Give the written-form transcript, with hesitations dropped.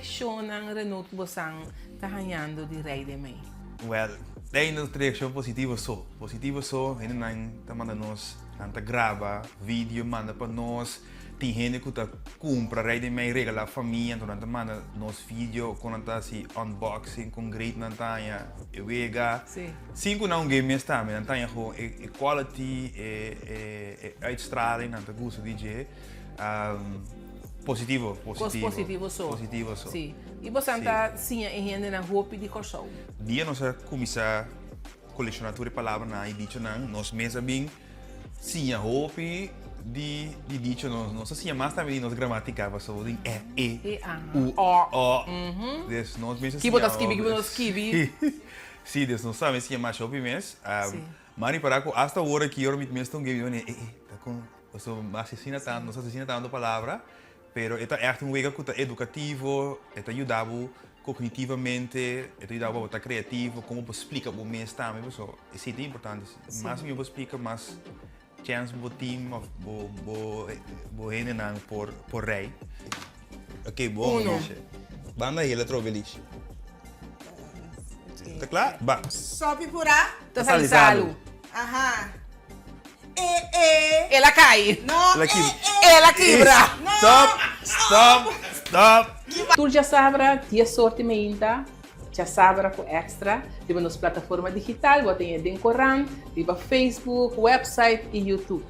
reakshonnan Renaud ku bosan ta hañando di Rei den Mei? Wèl, ainda ta reakshon positivo so. Positivo so, hendenan ta manda nos, nan ta graba video manda pa nos. Tin hende ku ta kumpra Rei den Mei regalá famia, anto nan ta manda nos video kon nan ta hasi unboxing, kon great nan ta haña e wega. Sin ku nan un game mes tambe, nan ta haña gewoon e quality, e uitstraling, nan ta gusta di dje. Positivo, positivo. Kos positivo so. Positivo so. Sí. I bosan ta siña e hendenan hopi di Kòrsou? Dia nos a kuminsá kolekshoná tur e palabranan i dichonan, nos mes a bin siña hopi di di dicho. Nos nos a siña mas tambe di nos gramátika pasobra bo tin e, e, u, o. Des nos mes a siña hopi. Ki bo ta skibi, ki bo no skibi. Sí, des nos tambe siña masha hopi mes. M'a ripará ku asta awor aki ora mi mes ta un game, mi ta mane, e, e, ta kon. Pasobra mi asesina tantu, nos asesina tantu palabra, pero e ta ègt un wega ku ta edukativo, e ta yuda bo kognitivamente, e ta yuda bo pa bo ta kreativo, kon bo por splika bo mes tambe, pasobra esei ta importante. Mas mihó bo splika, mas chèns bo tim òf bo bo bo hendenan por por rei. Oké, bon Elisha. Banda hel atrobe Elisha. Ta kla? Ba. Sopi purá. Ta sali salu. Aha. E e. El a kai. No El a e kibra. e. El a kibra. No. Stop, stop, stop. Tur djasabra dies or ti meinta, djasabra ku extra riba nos plataforma digital, bo ta haña den korant, riba Facebook, website i YouTube.